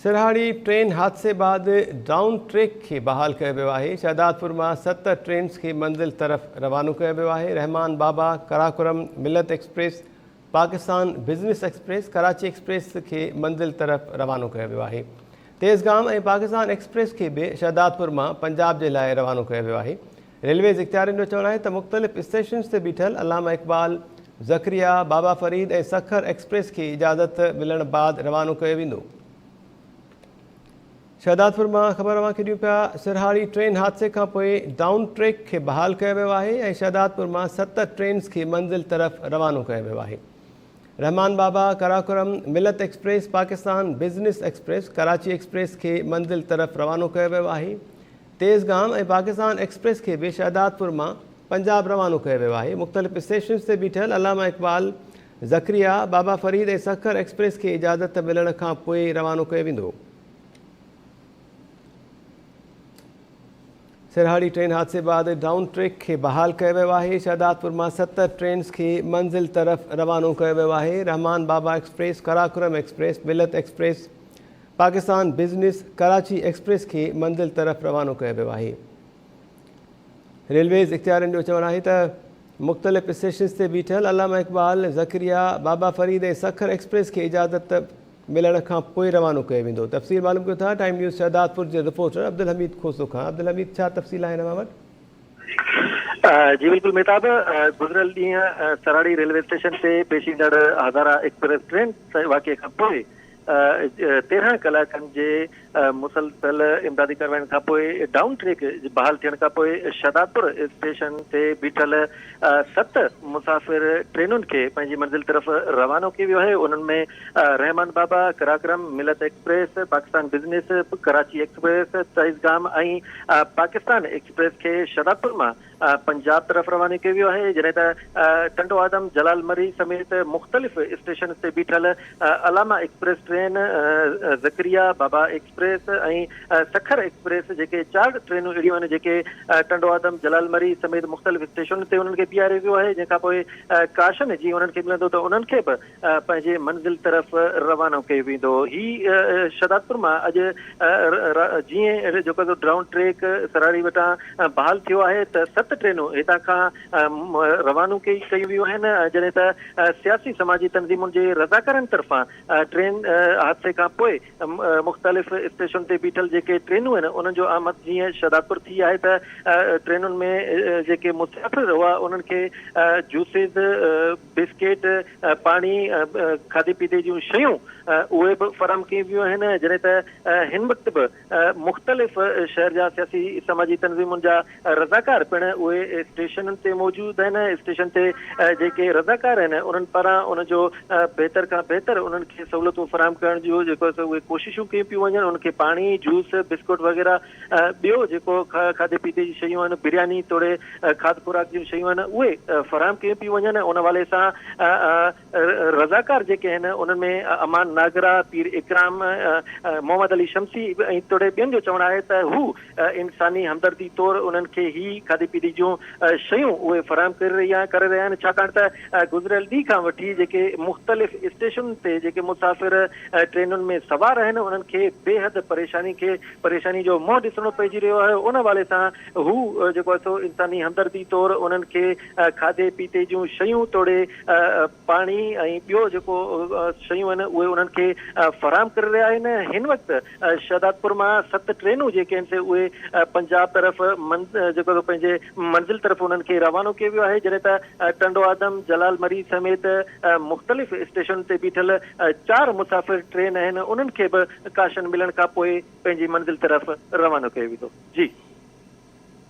Sarhari train حادثي بعد down track کي بحال ڪيو ويو آهي، شهدادپور مان 7 ٽرينز کي منزل طرف روانو ڪيو ويو آهي، Rehman Baba, Karakoram, Millat express, Pakistan business express, Karachi express کي منزل طرف روانو ڪيو ويو آهي. تيزگام ۽ پاڪستان ايڪسپريس کي به شهدادپور مان پنجاب جي لاء روانو ڪيو ويو آهي. ريلويز اختيارين جو چوڻ آهي ته مختلف اسٽيشنز تي بيٺل علامه اقبال، زڪريا، بابا فريد ۽ سکر ايڪسپريس کي اجازت ملڻ بعد روانو ڪيو ويندو. شهدادپور مان خبر اوهان کي ڏيون پيا سرهاڙي ٽرين حادثي کانپوء ڊائون ٽريڪ کي بحال ڪيو ويو آهي ۽ شهدادپور مان 7 ٽرينز کي منزل طرف روانو ڪيو ويو آهي. Rehman Baba, Karakoram, Millat express, Pakistan business express, Karachi express کي منزل طرف روانو ڪيو ويو آهي. تيز گام ۽ پاڪستان ايڪسپريس کي به شهدادپور مان پنجاب روانو ڪيو ويو آهي. مختلف اسٽيشنز تي بيٺل علامه اقبال، زڪريا، بابا فريد ۽ سکر ايڪسپريس کي اجازت ملڻ کان پوء روانو ڪيو ويندو. سرهاڙي ٽرين حادثي بعد ڊائون ٽريڪ کي بحال ڪيو ويو آهي. شهدادپور مان 7 ٽرينز کي منزل طرف روانو ڪيو ويو آهي. Rehman Baba express, Karakoram express, Millat express, Pakistan business, Karachi express کي منزل طرف روانو ڪيو ويو آهي. ريلويز اختيارين جو چوڻ آهي ته مختلف اسٽيشنز تي بيٺل علامه اقبال، زڪريا، بابا فريد ۽ سکر ايڪسپريس کي اجازت ملڻ کان پوء روانو ڪيو ويندو. تفصيل معلوم ڪيون ٿا ٽائيم نيوز شهدادپور جي رپورٽر عبدالحميد کوسو کان. عبدالحميد ڇا تفصيل آهن اوهان وٽ؟ جي بلڪل مهتاب، گذريل ڏينهن سراڙي ريلوي اسٽيشن تي پيش ايندڙ هزارا ايڪسپريس ٽرين واقعي کان پوء 13 ڪلاڪن جي مسلسل امدادي ڪارروائين کانپوء ڊائون ٽريڪ بحال ٿيڻ کانپوء شهدادپور اسٽيشن تي بيٺل 7 مسافر ٽرينن کي پنهنجي منزل طرف روانو ڪيو ويو آهي انهن ۾ Rehman Baba, Karakoram, Millat express, Pakistan business, Karachi express, Tezgam ۽ Pakistan express کي شهدادپور مان پنجاب طرف روانو ڪيو ويو آهي جڏهن ته ٽنڊو آدم، جلال مري سميت مختلف اسٽيشنز تي بيٺل Allama express train, Zakariya Baba express ۽ Sukkur express جيڪي چار ٽرينون اهڙيون آهن جيڪي ٽنڊو آدم، جلال مري سميت مختلف اسٽيشنن تي انهن کي بيهاريو ويو آهي جنهن کانپوء ڪاشن جي انهن کي ملندو ته انهن کي به پنهنجي منزل طرف روانو ڪيو ويندو. هي شهدادپور مان اڄ جيئن جيڪو سو ڊرائون ٽريڪ سراڙي وٽان بحال ٿيو آهي ته 7 ٽرينون هتان کان روانو ڪيون ويون آهن جڏهن ته سياسي سماجي تنظيمن جي رضاڪارن طرفان ٽرين حادثي کان پوء مختلف اسٽيشن تي بيٺل جيڪي ٽرينون آهن انهن جو آمد جيئن شهدادپور ٿي آهي ته ٽرينن ۾ جيڪي مسافر هئا انهن کي جوسز، بسڪيٽ، پاڻي، کاڌي پيتي جون شيون اهي به فراهم ڪيون ويون آهن جڏهن ته هن وقت به مختلف شهر جا سياسي سماجي تنظيمن جا رضاڪار پڻ اهي اسٽيشنن تي موجود آهن اسٽيشن تي جيڪي رضاڪار آهن انهن پاران ان جو بهتر کان بهتر انهن کي سهولتون فراهم ڪرڻ جون جيڪو سو اهي ڪوششون ڪيون پيون وڃن انهن کي پاڻي جوس بسڪوٽ وغيره ٻيو جيڪو کاڌي پيتي جون شيون آهن برياني توڙي کاڌ خوراڪ جون شيون آهن اهي فراهم ڪيون پيون وڃن ان حوالي سان رضاڪار جيڪي آهن انهن ۾ امان ناگرا پير اڪرام محمد علي شمسي ۽ توڙي ٻين جو چوڻ آهي ته هو انساني همدردي طور انهن کي هي کاڌي پيتي جون شيون اهي فراهم ڪري رهيا ڪري رهيا آهن ڇاڪاڻ ته گذريل ڏينهن کان وٺي جيڪي مختلف اسٽيشنن تي جيڪي مسافر ٽرينن ۾ سوار آهن انهن کي بيحد پريشاني کي پريشاني جو منهن ڏسڻو پئجي رهيو آهي ان حوالي سان هو جيڪو آهي سو انساني همدردي طور انهن کي کاڌي پيتي جون شيون توڙي پاڻي ۽ ٻيو جيڪو شيون آهن اهي انهن کي فراهم ڪري رهيا آهن هن وقت شهدادپور مان 7 ٽرينون جيڪي آهن سي اهي پنجاب طرف جيڪو سو پنهنجي منزل طرف انهن کي روانو ڪيو ويو آهي جڏهن ته ٽنڊو آدم، جلال مري سميت مختلف اسٽيشنن تي بيٺل چار مسافر ٽرين آهن انهن کي به ڪاشن ملڻ کانپوء پنهنجي منزل طرف روانو ڪيو ويندو. جي.